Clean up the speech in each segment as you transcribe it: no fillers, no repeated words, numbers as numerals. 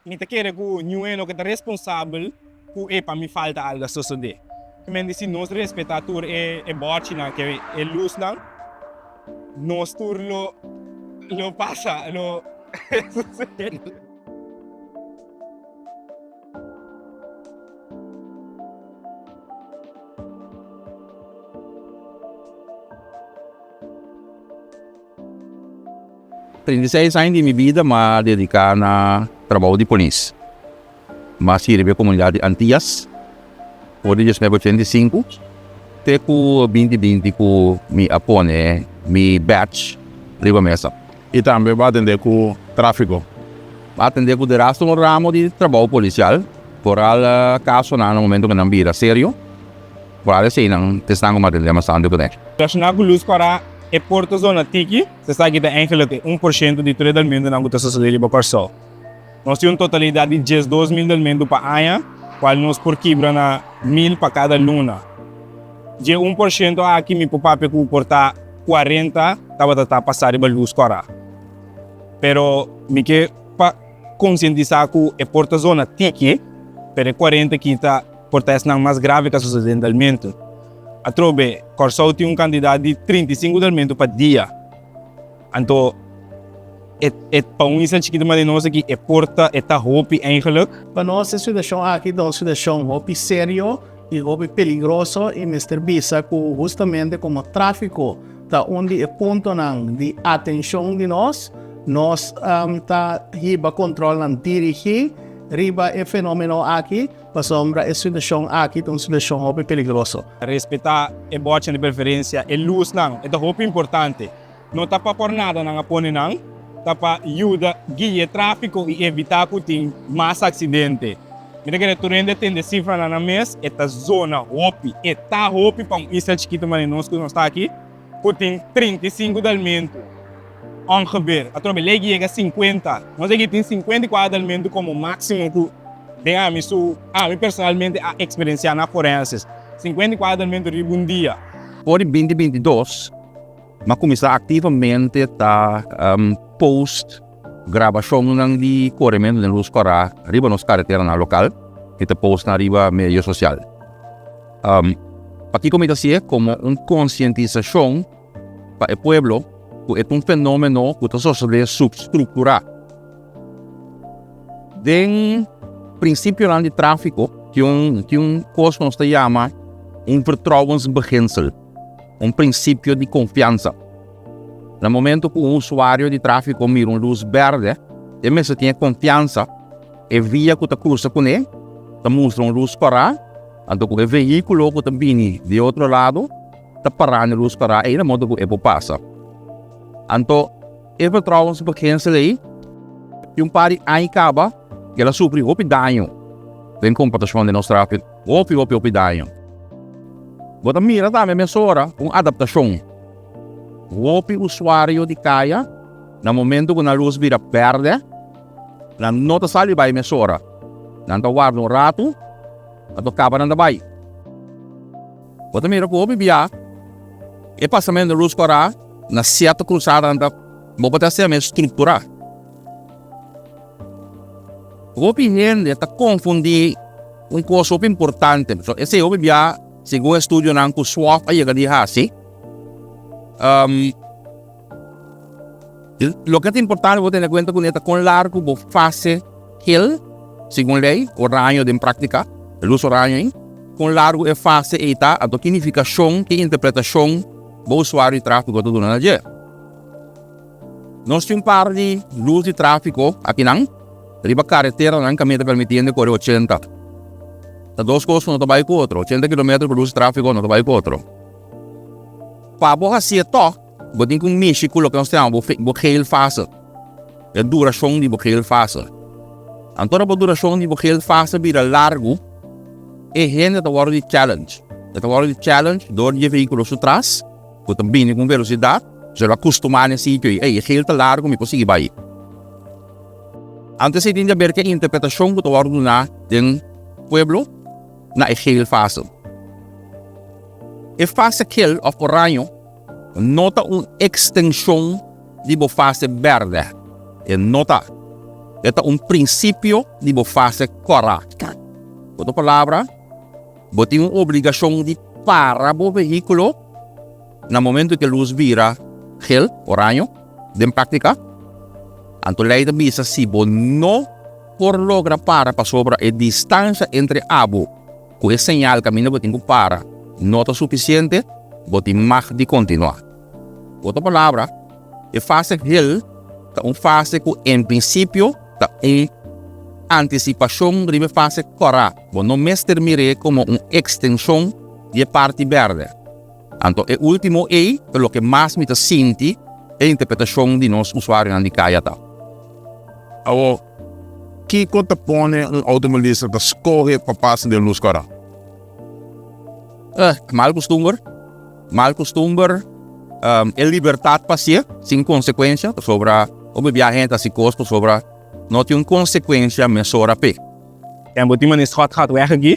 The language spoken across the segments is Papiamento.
Mi ta kere ku niun hende no ke ta responsabel ku e pa mi falta algu a sosodé. Kimente si nos respetá tur e e bòrchinan, ke e lusnan, nos tur lo lo pasa, lo sosodé. 36 aña di mi bida m'a dedica na trabou di polis. M'a sirbi e comunidad di Antillas for di 1985 te cu 2020 cu mi a pone mi badge riba mesa. Y tambe bo a atende cu trafico? M'a atende cu derasto un ramo di trabou policial, vooral casonan na momento cu nan bira serio. Cual eseinan ta esnan cu m'a atende mas tanto cu ne. Relaciona cu luz cora e por ta zona tiki, esaki ta eigenlijk e 1% di tur e dalmentonan cu ta sosode riba Corsou. Nos tin un totalidad di 12,000 dalmento pa aña, cual nos por kibra na 1,000 pa cada luna. Dje 1% aki mi por papia cu por ta 40 tabata ta pasa riba luz cora. Pero mi ke pa concientisa cu e por ta zona tiki, pero e 40 aki ta por ta esnan mas grave cu a sosode den dalmento. Atrobe, Kòrsou tin un kantidat di 35 dalmentu pa dia. Anto, e, e, pa un isla chikitu manera nos aki, e por ta, e ta hopi eigenlijk. Pa nos e situashon aki ta un situashon hopi serio i hopi peligroso i mester bisa ku hustamente komo tráfiko ta un di e puntonan di atenshon di nos, nos ta hiba kontrolnan dirigí riba e fenomeno aki. Pasobra e situashon aki ta un situashon hopi peligroso. Respetá e bòrchinan di preferensia, e lusnan, e ta hopi importante. No ta pa por nada nan a pone nan, ta pa yuda guia e tráfiko i evitá ku tin mas aksidente. Mi ta kere tur hende tende sifranan nan mes, e ta zona hopi, e ta hopi pa un isla chikitu manera nos ku nos ta aki. Ku tin 35 dalmentu ongeveer. Atrobe lei ki yega 50. Nos aki tin 54 dalmentu komo máksimo ku den ami su ami personalmente a eksperensiá na forenses. 54 dalmentu riba un dia. For di binti 22 m'a kuminsá aktivamente ta post grabashonnan di korementu den lus kòrá riba nos kareteranan lokal i ta post nan riba medio sosial. Pakiko mi ta hasié? Komo un konsientisashon pa e pueblo ku e ta un fenómeno ku ta sosodé supstrukturá. Den prinsipionan di tráfiko tin un tin un kos ku nos ta yama un vertrouwensbeginsel, un prinsipio di konfiansa. Na momento ku un usuario di tráfiko mira un lus bèrdè, e mester tin e konfiansa e via ku ta krusa kuné ta mustra un lus kòrá. Anto ku e vehíkulo ku ta bini di otro lado ta pará na lus pará ei na modo ku e por pasa. Anto e vertrouwensbeginsel ei tin un par di aña kaba ku el a sufri hopi daño den komportashon di nos tráfiko. Hopi hopi hopi daño. Bo ta mira tambe mesora un adaptashon. Hopi usuario di kaya na momento ku nan lus bira bèrdè nan no ta sali bai mesora. Nan ta warda un ratu. Anto kaba nan ta bai. Bo ta mira ku hopi bia e pasamentu di lus kòrá na sierto krusadanan ta bo por ta hasié mes strukturá. Hopi hende ta konfundí un kos hopi importante. Pasobra esei hopi bia segun estudionan ku SWOF a yega di hasi. Loke ta importante bo tene kuenta kuné ta kon largu bo fase gel, segun lei, oraño den práktika, e lus oraño ei, kon largu e fase ei ta, anto ki nifikashon, ki interpretashon bo usuario di tráfiko ta duna na dje. Nos tin un par di lus di tráfiko akinan, riba kareteranan kaminda ta permití hende kore 80. Ta dos kos ku no ta bai ku otro, 80 kilometer ku lus di tráfiko no ta bai ku otro. Pa bo hasié tòg. Bo tin ku mishi ku loke nos ta yama bo bo geel fase, e durashon di bo geel fase. Anto ora bo durashon di bo geel fase bira largu, e hende ta wòrdu di challenge. E ta wòrdu di challenge dor di e vehíkulo su tras ku ta bini ku un velosidat, so el a kustumá na e sitio ei, ey e geel ta largu mi por sigui bai. Anto esei tin di aber ku e interpretashon ku ta wòrdu duná den pueblo na e geel fase. E fase geel òf oraño No ta un ekstenshon di bo fase bèrdè. E no ta. E ta un prinsipio di bo fase kòrá. Ku otro palabra, bo tin un obligashon di para bo vehíkulo na momento ku e lus bira gel, oraño, den práktika. Anto lei ta bisa si bo no por logra para pasobra e distansha entre abo ku e señal kaminda bo tin ku para no ta sufisiente, bo tin mag di kontinuá. Ku otro palabra, e fase gel ta un fase ku en prinsipio ta un antisipashon riba e fase kòrá. Bo no mester mir'é komo un ekstenshon di e parti bèrdè. Anto e último ei ta loke mas mi ta sinti e interpretashon di nos usuarionan di kaya ta. Awor, kiko ta pone un outomobilista ta skohe pa pasa den lus kòrá? Eh, mal kustumber. Mal kustumber, e libertat pa hasié sin konsekuensia, pasobra hopi biaha hende ta hasi kos pasobra no tin un konsekuensia mesora p'e. En bo tin mane schot gaat weg aki,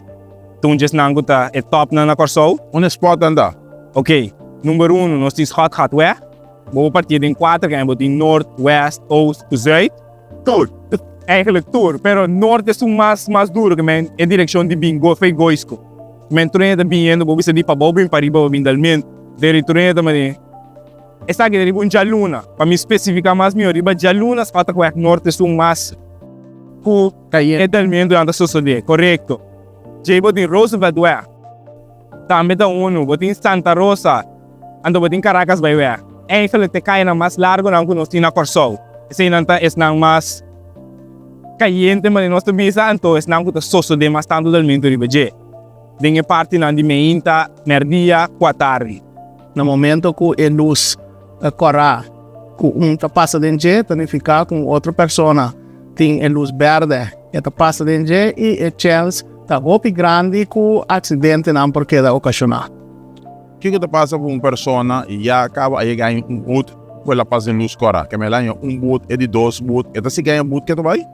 ta un djesnan ku ta e topnan na Kòrsou. Unda e spotnan ta? Ok, number uno nos tin schot gaat weg, bo por partié den kuater en bo tin noord, west, oost ku zuid. Tur. Eigenlijk tur, pero noord esun mas mas duro ke men e direkshon di bin go fei Goisco. Men tur hende ta biniendo bo bisa di pabou bin pariba bo bin dalment deri tur hende ta mane esaki ta riba un djaluna pa mi specifica mas miho riba djaluna spata ku noord esun mas ku e dalmentonan ta sosode korekto. Djei bo tin Rooseveltweg tambe ta unu bo tin Santa Rosa anto bo tin Caracas Byweg eigenlijk ta e kayanan mas largonan ku nos tin na Kòrsou eseinan ta esnan mas kayente manera nos ta bisa anto esnan ku ta sosode mas tantu dalmentu riba dje den e partinan di meinta, merdia ku atardi. Na momento ku e lus kòrá ku un ta pasa den dje ta nifiká ku un otro persona tin e lus bèrdè e ta pasa den dje i e chèns ta hopi grandi ku aksidentenan por keda okashoná. Kiko ta pasa ku un persona ya kaba a yega haña un but ku el a pasa den lus kòrá? Keme el haña un but, e di dos but, e ta sigui haña but ke ta bai?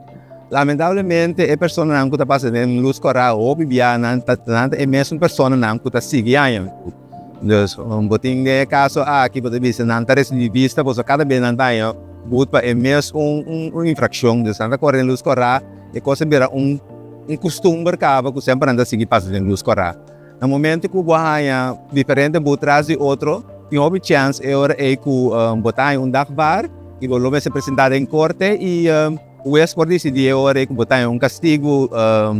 Lamentablemente e personanan ku ta pasa den lus kòrá hopi bia nan ta nan ta e mesun personanan ku ta sigui haña but. Dus bo tin den e kaso aki bo ta bisa nan ta resibi bista pasobra kada bes nan ta haña but pa e mes un un infrakshon. Dus nan ta kore den lus kòrá e kos a bira un un kustumber kaba ku semper nan ta sigui pasa den lus kòrá. Na momento ku bo haña diferente but tras di otro, tin hopi chèns e ora ei ku bo ta haña un dagvaar i bo lo mester presentá den korte i hues por disidí e ora ei ku bo ta haña un kastigu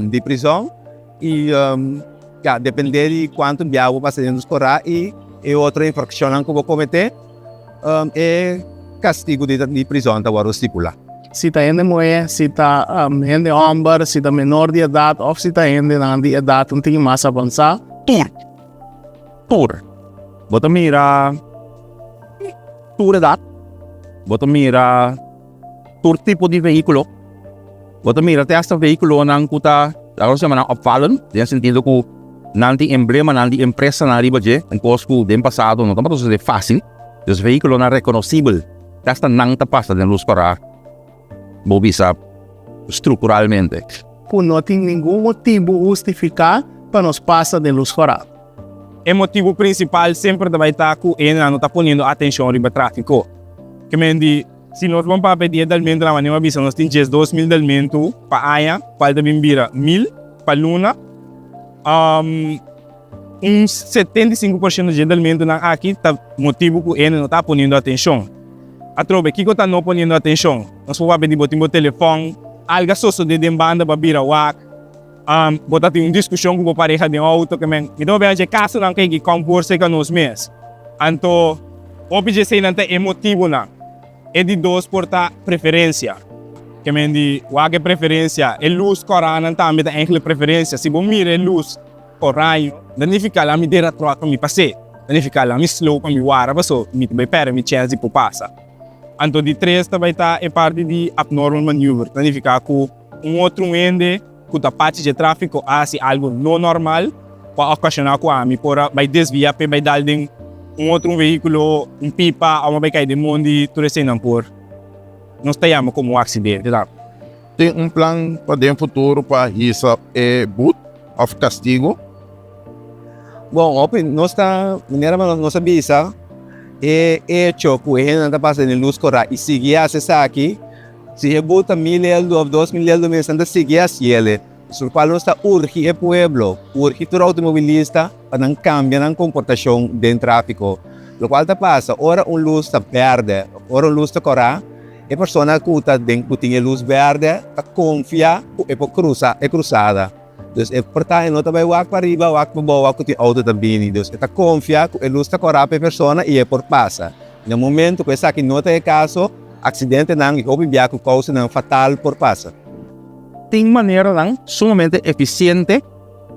di prizòn i ya dependé di kuantu biaha bo pasa den skorá i e otro infrakshonnan ku bo kometé e kastigu di prizòn ta wòrdu stipulá. Si ta hende muhé, si ta hende hòmber, si ta menor di edat òf si ta hendenan di edat un tiki mas avansá. Tur. Tur. Bo ta mira tur edat, bo ta mira tur tipo di vehíkulo, bo ta mira te asta vehíkulonan ku ta, laga nos yama nan opvallend, den sentido ku nan tin emblemanan di empresanan riba dje, un kos ku den pasado no tabata sosodé fásil. Dus vehíkulonan rekonosibel. Hasta nan ta pasa den lus kòrá, bo bisa strukturalmente. Ku no tin ningun motibu hustifiká pa nos pasa den lus kòrá. E motibu prinsipal semper ta bai ta ku e nan no ta poniendo atenshon riba tráfiko. Ke men di, si nos bon papia di e dalmentu nan manera mi a bisa nos tin 12.000 dalmentu pa aña, kual ta bin bira mil pa luna. Un 75% dje dalmentunan aki ta motibu ku hende no ta poniendo atenshon. Atrobe, kiko ta no poniendo atenshon? Nos por papia di bo tin bo telefòn, alga sosodé den banda bo a bira wak, bo ta tin un diskushon ku bo pareha den outo, ke men mi ta papia dje kasonan ku a kòmporse ka nos mes. Anto, hopi dje eseinan ta e motibunan. E di dos por ta preferensia. Ke men di wak e preferensia, e lus kòrá nan tambe ta eigenlijk preferensia. Si bo mira e lus oraño, ta nifiká la mi dera tròt pa mi pas'é, ta nifiká la mi slow pa mi wara paso mi ta bai pèrdè mi chèns di por pasa. Anto di tres ta bai ta e parti di abnormal maneuver, ta nifiká ku un otro hende ku ta parti dje tráfiko a hasi algu no normal ku a okashoná ku ami por a bai desviá p'e bai dal den un otro vehíkulo, un pipa òf a bai kai den mondi, tur eseinan por nos ta yama komo un aksidente tambe. Tin un plan pa den futuro pa hisa e but òf kastigu? Bon, hopi nos ta, manera nos a bisa, e echo ku e hendenan ta pasa den lus kòrá i sigui hasi esaki. Si e but ta mil eldo of 2000 eldo mes, nan ta sigui hasiele. Sur cual nos ta urgi e pueblo, urgi tur automobilista pa nan cambia nan comportacion den trafico. Locual ta pasa ora un luz ta berde of ora un luz ta cora, e persona cu ta den cu tin e luz berde ta confia cu e por crusa e cruzada. Dus e por ta e no ta bay wak pariba, wak pabou, wak cu tin auto ta bini. Dus e ta confia cu e luz ta cora pa e persona y e por pasa. Na momento cu esaki no ta e caso, accidentenan y hopi bia cu causanan fatal por pasa. Tin maneranan sumamente eficiente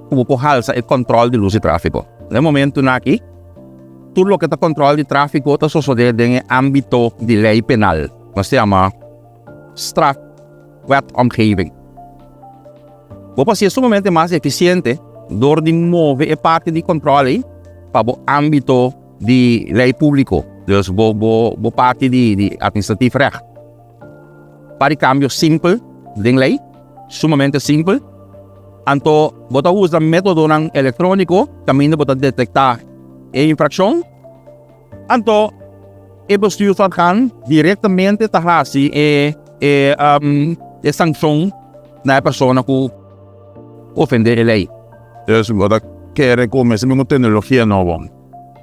cu bo por halsa e control di luz di trafico. Na e momentonan aki, tur loke ta control di trafico ta sosode den e ambito di ley penal, nos ta yama strafwetomgeving. Bo por hacié sumamente mas eficiente door di move e parti di control ey pa bo ambito di ley publico, dus bo bo bo parti di di administratief recht. Pa di cambio simpel den ley, sumamente simpel, anto bo ta usa metodonan electronico caminda bo ta detecta e infraccion, anto e bestuursorgaan directamente ta haci e e e sancion na e persona cu ofende e ley. Dus bo ta kere ku mester bin ku teknologia nobo.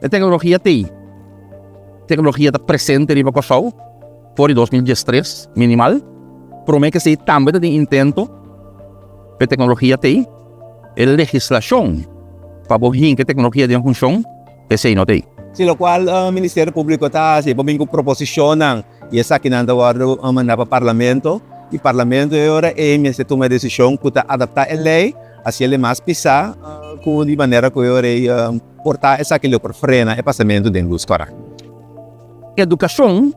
E teknologia t'ei. Teknologia ta presente riba Kòrsou for di 2013 minimal. Promé ku esei tambe ta tin intento pa e teknologia t'ei. E legislashon pa bo hinka e teknologia den funshon, esei no t'ei. Si lokual Ministerio Públiko ta hasi, e por bin ku proposishonnan i esakinan ta wòrdu mandá pa Parlamento i Parlamento e ora ei mester tuma e desishon ku ta adaptá e lei. Hasi el e mas pisá ku di manera ku e ora ei por ta esaki lo por frena e pasamentu den lus kòrá. Edukashon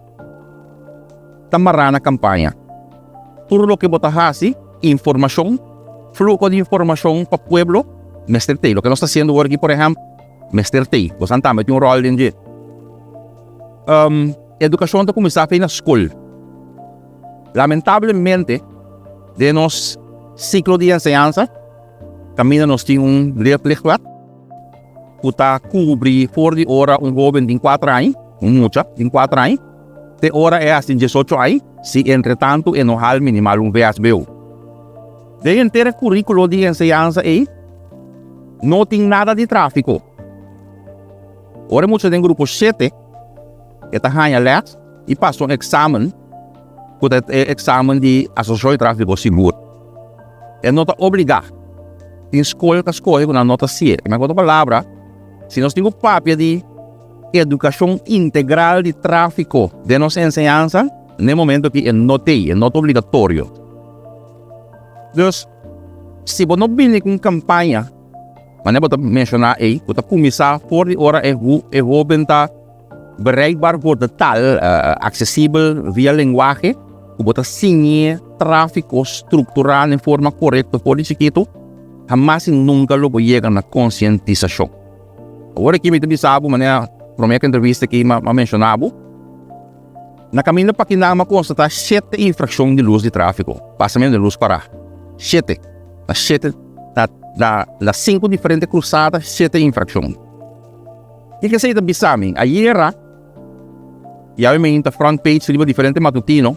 ta mará na kampaña. Tur loke bo ta hasi, informashon, fluho di informashon pa pueblo mester t'ei. Loke nos ta hasiendo awor aki por ehèmpel mester t'ei. Bosan tambe tin un ròl den dje. Edukashon ta kuminsá afei na skol. Lamentablemente den nos siklo di enseñansa kaminda nos tin un leerplichtwet ku ta kubri for di ora un hoben tin kuater aña, un mucha tin kuater aña, te ora e hasi diesocho aña, si entretantu e no hal minimal un vsbo. Den henter e kuríkulo di enseñansa ei no tin nada di tráfiko. Ora e mucha den grupo shete e ta haña lès i pasa un eksamen ku ta e eksamen di Asosiashon di Tráfiko Sigur. E no ta obligá. Tin skol ta skohe ku nan no ta sier. Ku otro palabra, si nos tin ku papia di edukashon integral di tráfiko den nos enseñansa, na e momento aki e no t'ei, e no ta obligatorio. Dus, si bo no bini ku un kampaña, manera bo ta menshoná ei, ku ta kuminsá for di ora e hóben ta Bereikbaar voor de taal, aksesibel via lenguahe, ku bo ta siñ'é tráfiko strukturá den forma korekto for di chikitu, hamas i nunka lo bo yega na konsientisashon. Awor aki mi ta bisa bo, manera promé ku entrevista aki mi a menshoná bo, na kaminda pa kinan mi a konstatá shete infrakshon di lus di tráfiko, pasamentu di lus pará. Shete. Na shete, na sinku diferente krusada, shete infrakshon. Kiko esei ta bisa mi? Ayera, yawe mi inta front page riba diferente matutino,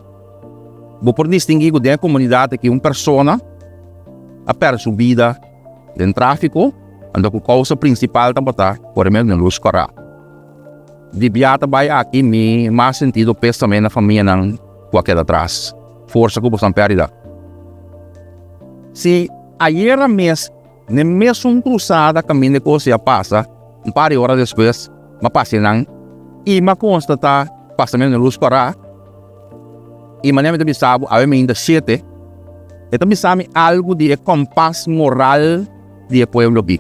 bo por distingui ku den e komunidat aki un persona a pèrdè su bida den tráfiko, anto ku kousa prinsipal tabata korementu den lus kòrá. Di bia ta bai aki mi mas sentido pésame na famianan ku a keda tras. Forsa ku boso nan pèrdida. Si ayera mes N'e mesun cruzada caminda e cos ya pasa, un par di ora despues m'a pasa einan y m'a constata pasamento den luz cora y manera mi ta bisa bo awe mainta shete, e ta bisa mi algo di e compas moral di e pueblo aki.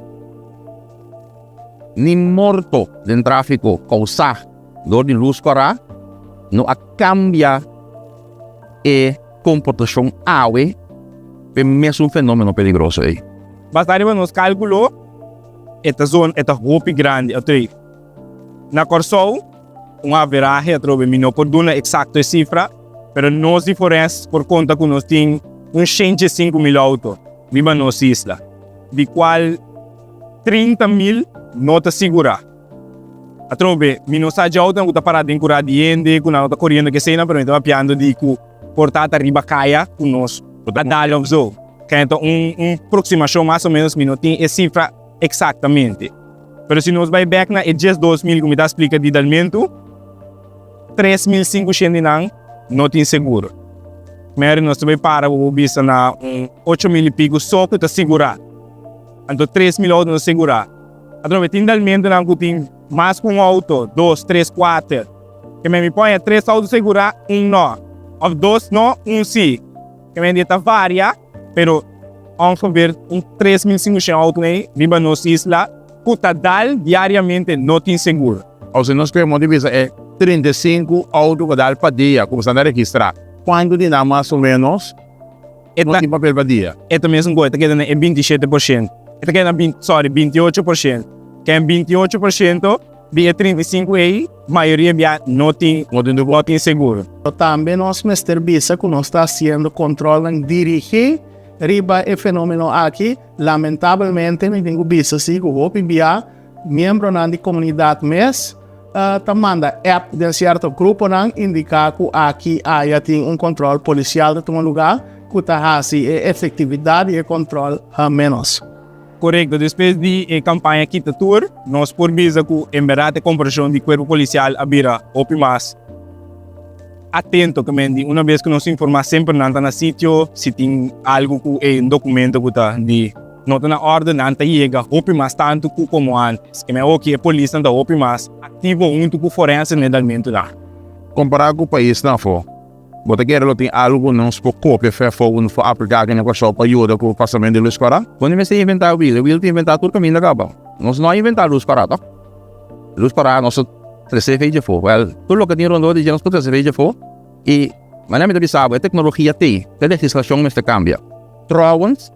Ni morto den trafico causa door di luz cora no a cambia e comportacion awe p'e mesun fenomeno peligroso ei. Basta riba nos calculo e ta zona e ta hopi grandi atrey. Na Corsou un averahe atrobe mi no por duna exacto e cifra pero nos di Forest por conta cu nos tin un 105.000 auto riba nos isla di cual 30.000 no ta sigura. Atrobe mi no sa dje autonan cu ta para den cura di hende cu nan no ta coriendo keseinan pero mi ta papiando di cu. por ta ta riba kaya ku nos a dal of zo. Kende ta un un aproksimashon mas o menos, mi no tin e sifra eksaktamente. Pero si nos bai bek na e 12.000 ku mi ta splika di dalmentu, 3500 di nan no tin seguro. Mary, nos ta bai para bo por bisa na un 8000 i piku so ku ta sigurá. Anto 3000 outo no sigurá. Atrobe tin dalmentunan ku tin mas ku un outo, dos, tres, kuater. Ke men mi pon e tres outo sigurá, un no. Òf dos no, un si. Ke men di e ta varia, pero ongeveer un 3500 outo ei riba nos isla ku ta dal diariamente no tin seguro. Òf si nos kere modo di bisa e 35 outo ku dal pa dia ku bo ta registrá, kuantu di nan mas o ménos no tin papel pa dia? E ta mesun ku e ta keda na e 27%. E ta keda na binti, sorry, 28%. Ken 28% di e 35 ei, mayoria bia no tin, no tin seguro. Tambe nos mester bisa ku nos ta hasiendo kontrolnan dirigí riba e fenomeno aki. Lamentabelmente mi tin ku bisa si ku hopi bia miembronan di komunidat mes ta manda app den sierto gruponan indiká ku aki aya tin un kontrol polisial ta tuma lugá ku ta hasi e efektividat di e kontrol ménos. Korekto, despues di e kampaña Kita Tur, nos por bisa ku en bèrdat e komportashon di kuerpo polisial a bira hopi mas atento. Ke men di una bes ku nos informá semper nan ta na sitio, si tin algu ku e un dokumento ku ta di no ta na orde nan ta yega hopi mas tantu ku komo antes. Ke men oki e polisnan ta hopi mas aktivo huntu ku forense na e dalmentunan. Kompará ku paisnan afó, Bo ta kere lo tin algu ku nos por kopia fe afó ku nos por apliká aki na Kòrsou pa yuda ku pasamentu di lus kòrá? Bo no mester inventá wiel, e wiel ta inventá tur kaminda kaba. Nos no a inventá lus kòrá tòg. Lus kòrá nos a trese fe djafó. Wèl, tur loke tin rondó di dje nos por trese fe djafó. I manera mi ta bisa bo, e teknologia t'ei, e legislashon mester kambia. Trouwens,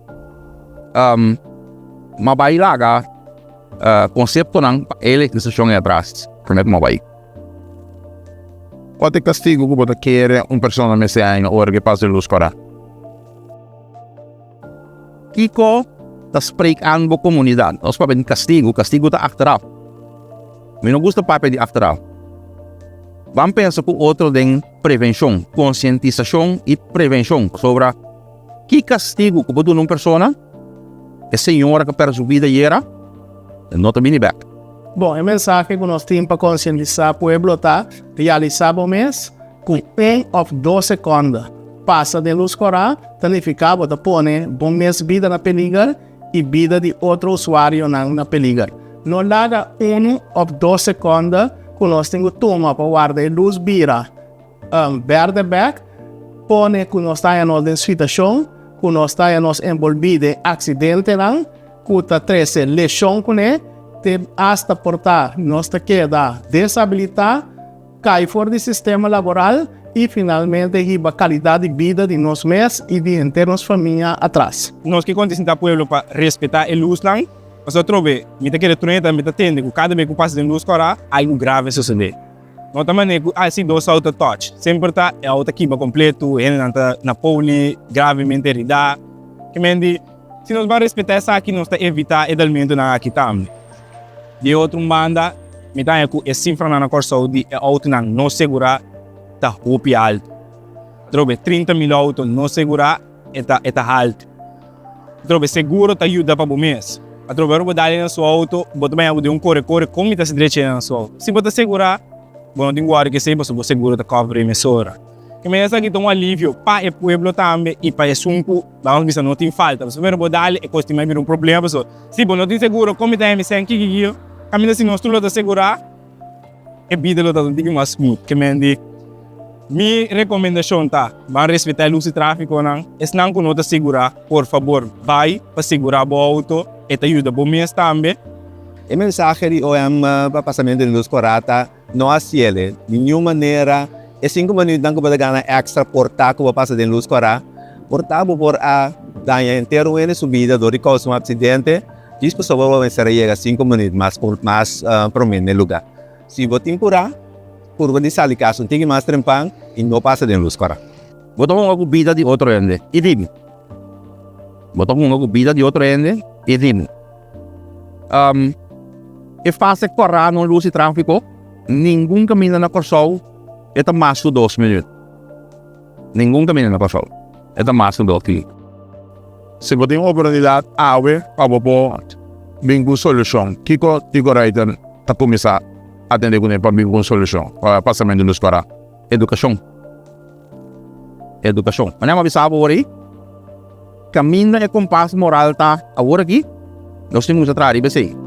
m'a bai laga konseptonan pa e legislashon ei atras promé ku m'a bai. Kua ta e kastigu ku bo ta kere un persona mester haña ora ku e pasa di lus kòrá? Kiko ta spreek aan bo komunidat? Nos papia di kastigu, kastigu ta achteraf. Mi no gusta papia di achteraf. Ban pensa ku otro den prevenshon, konsientisashon i prevenshon. Pasobra ki kastigu ku bo duna un persona, e señora ku a pèrdè su bida ayera, e no ta bini bèk. Bon, e mensahe ku nos tin pa konsientisá pueblo ta, Realisá bo mes ku un òf dos sekònde pasa den lus kòrá ta nifiká bo ta pone bo mes bida na peliger i bida di otro usuarionan na peliger. No laga unu òf dos sekònde ku nos tin ku tuma pa warda e lus bira bèrdè bèk pone ku nos ta haña nos den situashon ku nos ta haña nos enbolbí den aksidentenan. Ku ta trese leshon kuné, te asta por ta nos ta keda deshabilitá, kai for di sistema laboral i finalmente hiba kalidat di bida di nos mes i di henter nos famia atras. Nos ke konsientá pueblo pa respetá e lusnan, pasobra atrobe mi ta kere truenta, mi ta tende ku kada bes ku pasa den lus kòrá algu grave sosodé. No ta manera ku a si dos auto touch, semper ta e auto ta kiba kompleto, hendenan ta na poli gravemente heridá. Ke men di. Si nos ban respetá esaki nos ta evitá e dalmentunan aki tambe. Di e otro un banda, mi ta haña ku e sifranan na Kòrsou di e outonan no segurá ta hopi altu. Atrobe 30.000 outo no segurá e ta e ta haltu. Atrobe seguro ta yuda pa bo mes. Atrobe ora bo dal na su outo bo ta baña bo den un kore kore kon mi ta drecha na su outo. Si bo ta segurá bo no tin ku wòri kesei pasobra bo seguro ta kòver e mesora. Ke manera esaki ta un alivio pa e pueblo tambe i pa esun ku. Vamos bisa no tin falta pasobra pero bo dal e kos tin mai bira un problema pasobra si bo no tin seguro kon mi ta hemi sen kiki kiki kaminda si nos tur lo ta segura e bida lo ta un tiki mas smooth ke men di mi rekomendashon ta ban respeta e lus di trafikonan esnan ku no ta segura por fabor bai pa segura bo outo e ta yuda bo mes tambe. E mensahe di OM pa pasamentu di lus kora ta no hasiel di niun manera. E sinku minuutnan ku bo ta gana èkstra por ta ku bo pasa den lus kòrá, por ta bo por a daña henter un hende su bida dor di kousa un aksidente djis pasobra bo mester a yega sinku minuut mas mas promé na e lugá. Si bo tin purá, purba di sali kas un tiki mas trempan i no pasa den lus kòrá. Bo ta hunga ku bida di otro hende i di mi. Bo ta hunga ku bida di otro hende i di mi. E fase kòrá no lus di tráfiko, ningun kaminda na Kòrsou e ta mas ku 2 minüt. Ningun kaminda na Kòrsou. E ta mas ku 2000. Si bo tin oportunidat awe pa bo por bin ku un solushon, kiko Tico Ruiter ta kuminsá atendé kuné pa bin ku un solushon pa pasamentu di lus kòrá? Edukashon. Edukashon. Manera mi a bisa bo awor ei, kaminda e kompas moral ta awor aki, nos tin kuminsá traha riba esei.